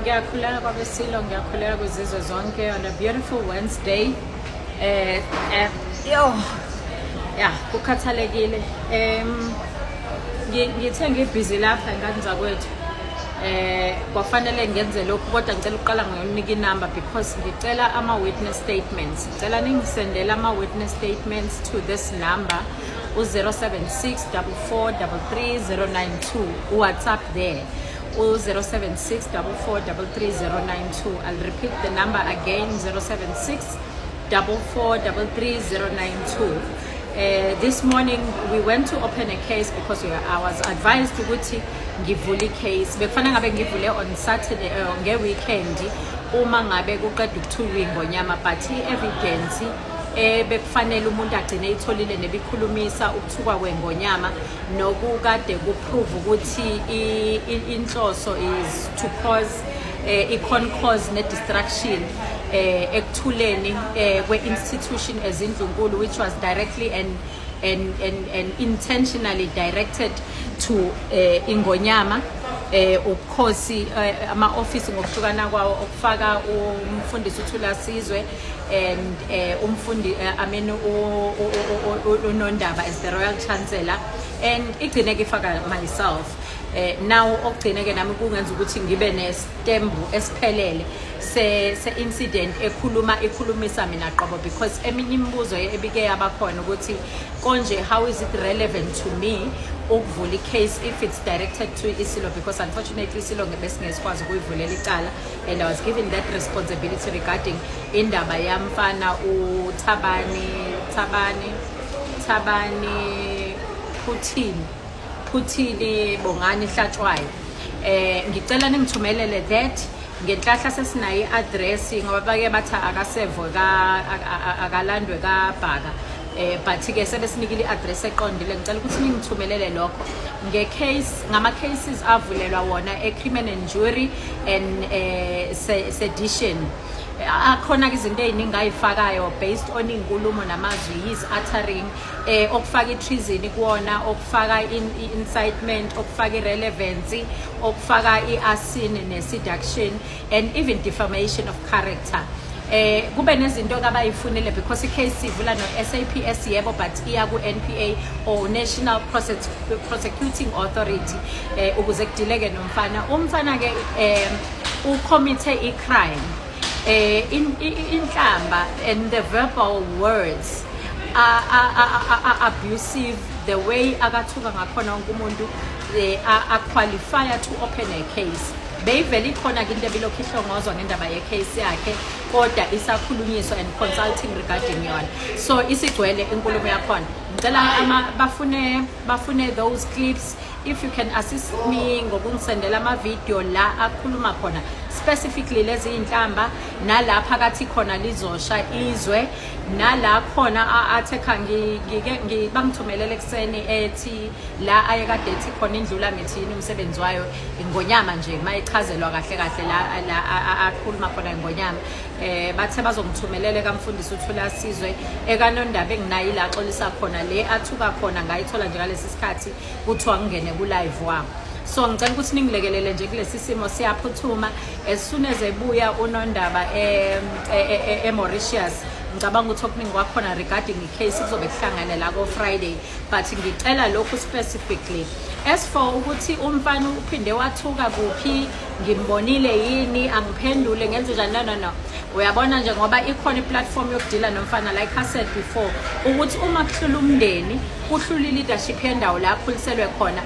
Ngiyakhuleka kwabeSilo, ngiyakhuleka kwizizwe zonke on a beautiful Wednesday. Yo. Yeah, kukhathalekile. Ngithe ngibhizi lapha ngane zakwethu. Kwafanele ngenze lokhu, kodwa ngicela ukuqala ngokunika inumber because ngicela ama witness statements. Ngicela ningisendele ama witness statements to this number, u-076 44 33 092, WhatsApp there, u-076 44 33 092. I'll repeat the number again, 076 44 33 092. This morning we went to open a case because I was advised ukuthi ngivule i-case. Bekufanele ngabe ngivule on Saturday, nge-weekend, uma ngabe kuqeda ukuthulwa ingonyama, but i-evidence bekufanele umuntu agcine itholile nebikhulumisa ukuthukwa kwengonyama nokukade kuprove ukuthi inhloso is to cause i-concourse ne-destruction ekuthuleni kwe-institution ezindlunkulu, which was directly and intentionally directed to ingonyama, ubukhosi, ama-ofisi ngokuhlukana kwawo, okufaka umfundisi uThulasizwe and umfundi, I mean, uNondaba as the royal chancellor, and igcine ke ifaka myself. Now okugcine ke nami kungenza ukuthi ngibe nestembu esiphelele se incident ekhuluma ikhulumisa mina qobo, because eminye imibuzo ebike yabakhona ukuthi konje how is it relevant to me ukuvula i-case if it's directed to isilo, because unfortunately isilo besingesikwazi ukuyivulela icala and I was given that responsibility regarding indaba yamfana uThabani Thabani Phuthini Bongani Hlatshwayo. Ngicela ningithumelele that. Ngenhlahla sesinayo i-address, ngoba bake bathi akasevwe ka akalandwe kaBhaka, but ke sebesinikile i-address eqondile. Ngicela ukuthi ningithumelele lokho nge-case, ngama-cases avulelwa wona e-crime and injury and sedition. Akhona ke izinto ey'ningi ay'fakayo based on iy'nkulumo namazwi he's uttering, okufaka i-treason kuwona, okufaka i-incitement, okufaka i-relevancy, okufaka i-arson ne-seduction and even defamation of character. Kube nezinto abayifunile because i-case ivula no-SAPS, yebo, but iya ku-NPA or National Prosecuting Authority ukuze kudileke nomfana. Umfana ke ucommit-e i-crime, inhlamba and the verbal words are abusive, the way akathuka ngakhona wonke umuntu a-qualify to open a case. Beyivele ikhona ke into ebilokhu ihlongozwa ngendaba ye-case yakhe, kodwa isakhulunyiswa and consulting regarding yona, so isigcwele inkulumo yakhona. Ngicela bafune those clips. If you can assist me ngokungisendela ama-video la akhuluma khona specifically lezi iy'nhlamba, nala phakathi khona lizosha izwe, nala khona athe kha bangithumelele ekuseni ethi la ayekade ethi khona indlula mithi yini umsebenzi wayo ingonyama nje, mayichazelwa kahle kahle la akhuluma khona ingonyama. Bathe bazongithumelele kamfundisi uThulasizwe, ekaNondaba enginayo ila axolisa khona, le athuka khona ngayithola nje ngalesi sikhathi kuthiwa ngingene ku live wami. So ngicela ukuthi ningilekelele nje kulesi simo, siyaphuthuma. As soon as ebuya uNondaba e-Mauritius, ngicabanga ukuthi okuningi kwakhona regarding i-case kuzobe kuhlangane la ko-Friday, but ngicela lokhu specifically. As for ukuthi umfana uphinde wathuka kuphi, ngimbonile yini, angiphendule ngenze njani, no, uyabona nje, ngoba ikhona i-platform yokudila nomfana. Like I said before, ukuthi uma kuhlula umndeni, kuhlula i-leadership yendawo la akhuliselwe khona,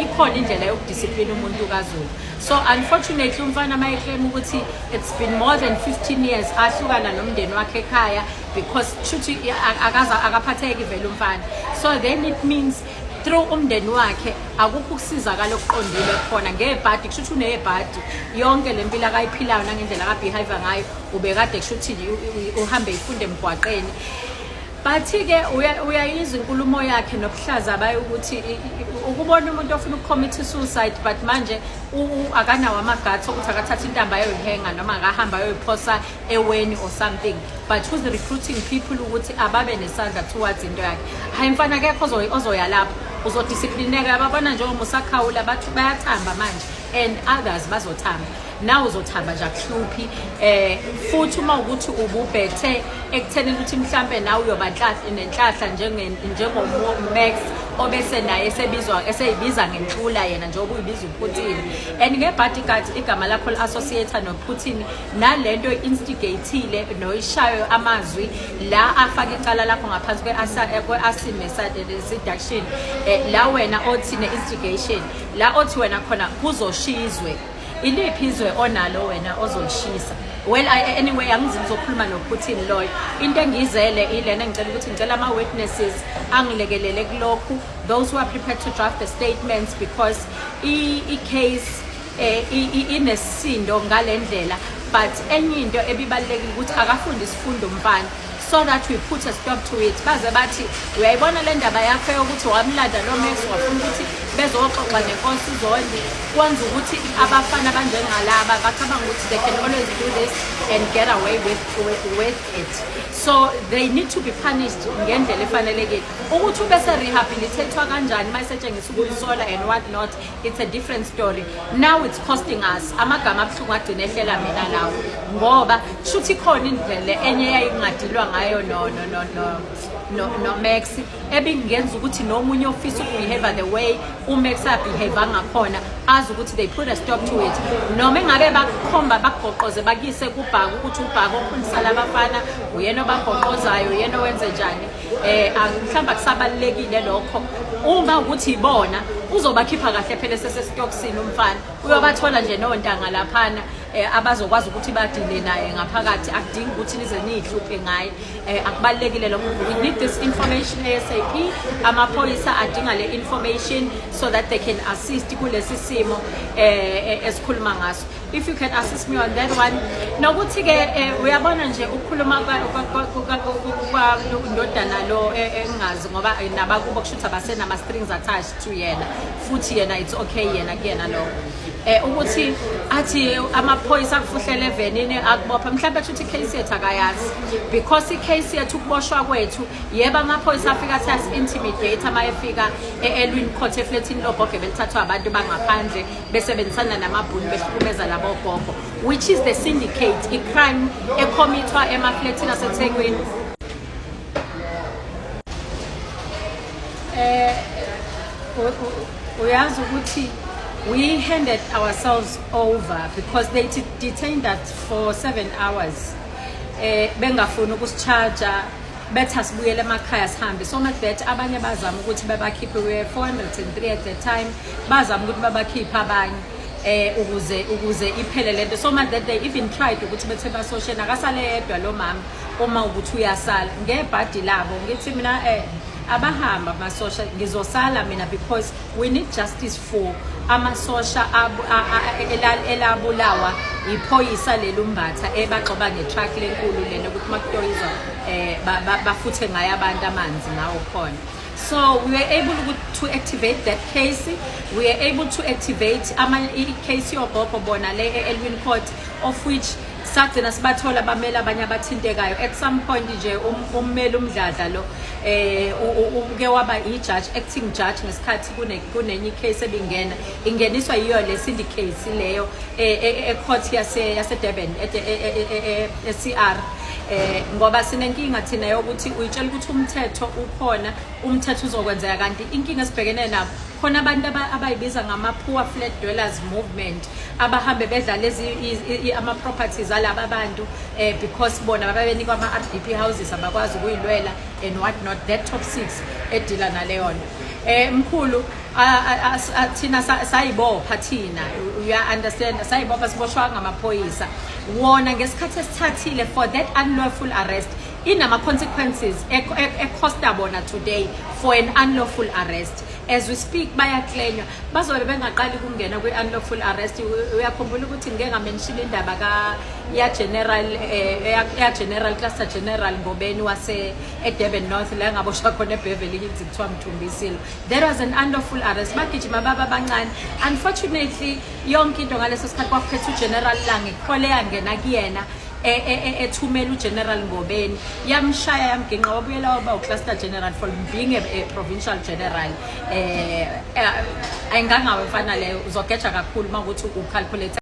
ikhona indlela yokudisciplina umuntu kaZulu. So unfortunately umfana uma eclaim ukuthi it's been more than 15 years ahlukana nomndeni wakhe ekhaya, because shuthi akaza akaphatheki vele umfana, so then it means through umndeni wakhe akukho ukusizakala okuqondile khona ngebhadi. Kusho ukuthi unebhadi yonke le mpilo akayiphilayo nangendlela akabehave ngayo, ubekade kusho ukuthi uhambe ifunde emgwaqeni. But-ke uyayizwa inkulumo yakhe nobuhlaza bayo, ukuthi ukubona umuntu ofuna ukucommit suicide, but manje akanawo ama-guts okuthi akathathe intambo ayoyihenga noma akahamba ayoyiphosa eweni or something, but who's recruiting people ukuthi ababe nesandla towards into yakhe. Hayi mfana, akekho ozoya lapho, uzodisciplineka. Yababona njengoba usakhawula, bathi bayathamba manje. and others bazothamba. Nawe uzothamba nje, akuhluphi. Futhi uma ukuthi ububhethe ekuthenini ukuthi mhlambe nawe uyoba nenhlahla njengo-Max obese naye esebizwa, eseyibiza ngenhlula yena, njengoba uyibiza uPutin, and nge-bodyguard igama lakho li-associate noPutin, nalento instigate-ile noyishayo amazwi la afaka icala lakho ngaphansi kwe-arson ne-seduction, la wena othi ne-instigation, la othi wena khona kuzoshizwe. Iliphi izwe onalo wena ozolishisa? Well, anyway, angizi ngizokhuluma noPutin loyo. Into engiyizele ilena, ngicela ukuthi, ngicela ama-witnesses angilekelele kulokhu, those who are prepared to draft the statements, because i-case inesisindo ngale ndlela. But enye into ebibalulekile ukuthi akafunde isifundo umfana, so that we put a stop to it. Baze bathi uyayibona le ndaba yakho yokuthi wamlanda lo Max, wafuna ukuthi bezoxoxa nenkosi uZondi, kwenza ukuthi abafana abanjengalaba bacabanga ukuthi they can always do this and get away with it. So they need to be punished ngendlela efanelekile. Ukuthi ubese rehabilitatwa kanjani uma esetshengisa ukuyisola and what not, it's a different story. Now it's costing us amagama abuhlungu agcine ehlela mina lawo, ngoba shuthi khona indlela enye eyayingadilwa ngayo no Max ebingenza ukuthi nomunye ofisa ukubehave the way uMax abehave ngakhona azi ukuthi they put a stop to it. Noma engabe bakukhomba, bakugoqoze, bakuyise kubhaka ukuthi ubhaka okhulisa labafana, uyena obagoqozayo, uyena owenze njani, mhlawumbe akusabalulekile lokho. Uma ukuthi ibona uzobakhipha kahle phela sesesitokisini umfana, uyobathola nje nontanga laphana abazokwazi ukuthi badile naye ngaphakathi. Akudingi ukuthi nize niyihluphe ngaye. Akubalulekile lokho. We need this information ASAP. Amaphoyisa adinga le information so that they can assist kulesi simo esikhuluma ngaso. If you can assist me on that one. Nokuthi ke uyabona nje ukukhuluma kwa ndodana lo engazi ngoba nabakubo kushuthi abasenama strings attached to yena, futhi yena it's okay yena kuyena lokho, ukuthi athi amaphoyisa akufuhlela evenini akubopha. Mhlawumbe kushuthi icase yethu akayazi, because icase yethu, ukuboshwa kwethu, yebo, amaphoyisa afika athi asi-intimidate ama efika e-Elwin Court, efletini logogo belithathwa abantu bangaphandle besebenzisana namabhunu, behlukumeza labo gogo, which is the syndicate, i-crime ecommithwa emafletini aseThekwini. Uyazi ukuthi we handed ourselves over because they detained us for 7 hours, bengafuni ukusicharge, bethi asibuyele emakhaya sihambe, so much that abanye bazama ukuthi babakhiphe. We were 403 at the time. Bazama ukuthi babakhiphe abanye ukuze iphele lento, so much that they even tried ukuthi bethe basoshena akasale yedwa lo mama, uma ukuthi uyasala ngebhadi labo. Ngithi mina abahamba amasosha, ngizosala mina, because we need justice for amasosha elabulawa iphoyisa lelumbatha ebaxoba ngetruck lenkulu lena ukuthi makutoyizwa bafuthe ngayo abantu amanzi ngawo khona. So we were able to activate that case. We were able to activate ama i-case yogogo bona le e-Elwin Court, of which sagcina sibathola abameli abanye abathintekayo at some point nje. Ummeli umdladla lo uke waba i-judge, acting judge, ngesikhathi kunenye icase ebingena ingeniswa yiyo le syndicate leyo e-court yase Durban, e-CR, ngoba sinenkinga thina yokuthi uyitshela ukuthi umthetho ukhona, umthetho uzokwenzeka, kanti inkinga esibhekene nabo khona abantu abayibiza ngama-poor flat dwellers movement, abahambe bedla lezi ama-properties alaba bantu, because bona babenikwa ama-RDP houses, abakwazi ukuyilwela and what not. That top six edila naleyo nto. Mkhulu, thina sayibopha thina, uya understand? Sayibopha, siboshwa ngamaphoyisa wona ngesikhathi esithathile for that unlawful arrest. Inama consequences ecosta bona today for an unlawful arrest. As we speak bayaklenywa, bazobe bengaqali ukungena kwi-unlawful arrest. Uyakhumbula ukuthi ngike ngamention indaba ka ya general ya general, cluster general Ngobeni wase eDurban North, la ngaboshwa khona eBeverly Hills, kuthiwa mthumbisile. There was an unlawful arrest, bagijima baba abancane. Unfortunately, yonke into ngaleso sikhathi kwakuphethe uGeneral Lange, khole yangena kuyena. ethumela uGeneral Ngobeni, yamshaya, yamginqa, wabuyela waba ucluster general for being a provincial general. Ayingangawe mfana leyo, uzogeja kakhulu uma ukuthi ucalculate.